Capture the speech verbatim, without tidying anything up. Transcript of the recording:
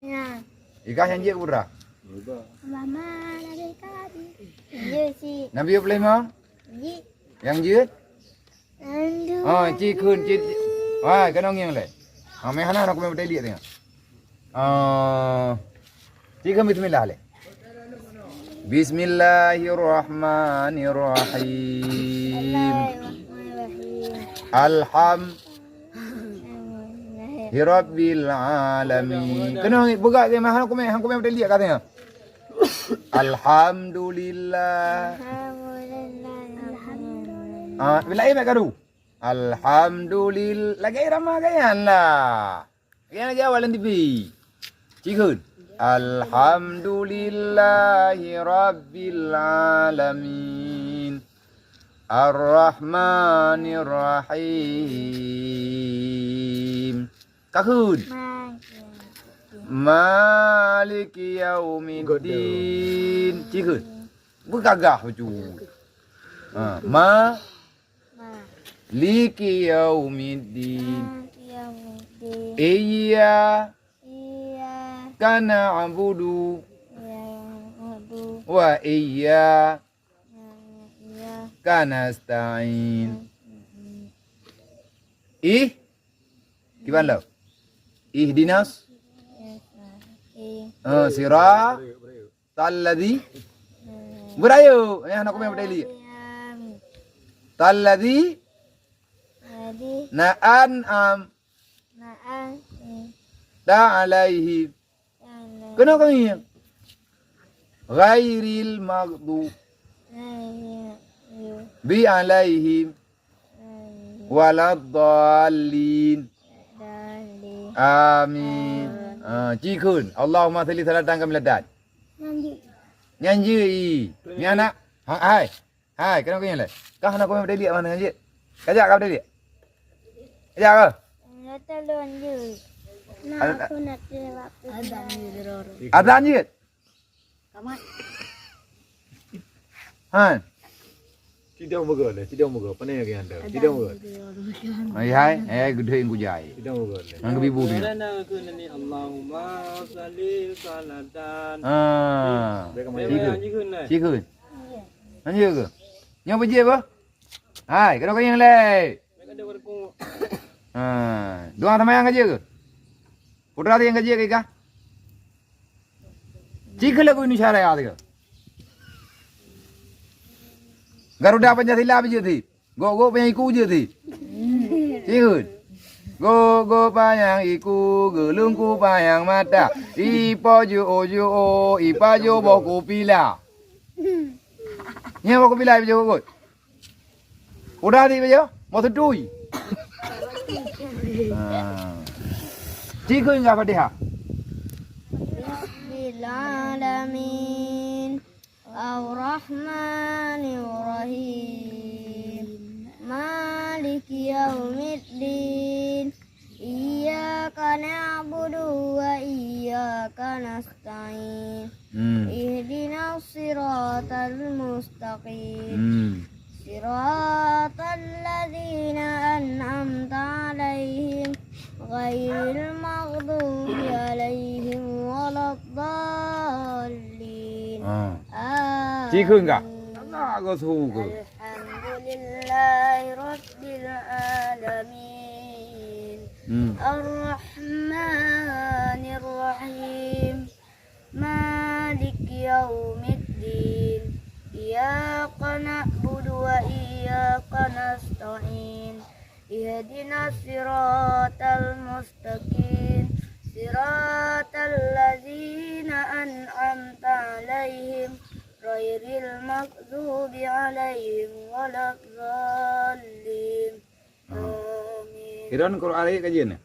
Ya. Ikah nyang jeuet keu putra? Mama, Nabi Ibrahim. Jeuet si. Nabi Ibrahim? Jeuet. Nyang jeuet? Aduh. Ah, ci kheun, ci, ci. Wah, keunoe ngieng lé. Ah, meuhana nak kumé beuteuliek tengok. Ah, ci kheun bismillah lé. Bismillahirrahmanirrahim. Alham. Hi rabbil alamin. Keunoe peugah ke mah, hana kumé, hana kumé beuteuliek katanya. Alhamdulillah. Alhamdulillah. Ah, bila ai mak karu. Alhamdulillah. Lagèe irama gaya lah. Lagèe awak lam T V. Ci kheun. Alhamdulillahi rabbil alamin. Arrahmanirrahim. Ka kheun. Maliki yaumiddin. Ci kheun. Beugagah bacut. Ha, ma. Liki yaumiddin. Iya. Iyyaka na'budu. Iya. Wa iyyaka nasta'in. Ih, kiban lo? Ihdinas. Eh, sira. Talladzi. Beurayeuk, eh, hana kumé beuteuliek. Talladzi. Na an'am. Ta alaihim. Keunoe kami. Ghairil maghdubi alaihim waladdallin. Amin. Ah, ci kheun. Allahumma shalli salatan kamilatan. Nyan jeuet i. Nyan nak. Ha, hai. Hai, keunoe kami lé. Kah hana kumé beuteuliek mana nyan jeuet. Kajak ka beuteuliek. Kajak ka? Nah, aku nak jawab. Azan jeuet. Han. Cidong beugöt lé, cidong beugöt. Pane lagèe anda. Cidong beugöt. Hai, hai, hai, geudeh kujai. Cidong beugöt lé. Nang bibu tu. Allahumma shalli salatan. Ah. Ci kheun. Ci kheun. Lanjut ke? Nyoe beujieb bah? Hai, kena kayang lé. Ha, dua sama yang kerja ke? Putra tu yang kerja ke kah? Ci kheun lagu Indonesia Raya tu ke? Garuda Pancasila biji tu. Gok-gok panyang iku je tu. Ci kheun. Gok-gok panyang iku, geulungku panyang mata. Ipo ju o ju o, ipa ju boh kupila. Nyan boh kupila ipo ju gok-gok. Udah di baca, mau sedui. Ah. Ci kheun enggak Fatihah. Rabbil alamin. Arrahmanirrahim. Maliki yaumiddin. Iyyaka na'budu wa iyyaka nasta'in. Hmm. Ihdinas siratal mustaqim. Hmm. Siratal ladzina an'amta 'alaihim ghairil maghdubi 'alaihim waladdallin. Ah. Ci kheun enggak? Amin. Alhamdulillahi rabbil alamin. Hmm. Arrahmanirrahim. Maliki yaumiddin. Iyyaka na'budu wa iyyaka nasta'in. Ihdinas siratal mustaqim. Siratal ladzina an'amta 'alaihim ghairil maghdubi 'alaihim waladdallin. Ah. Amin. Iron Quran ayat kajian ni?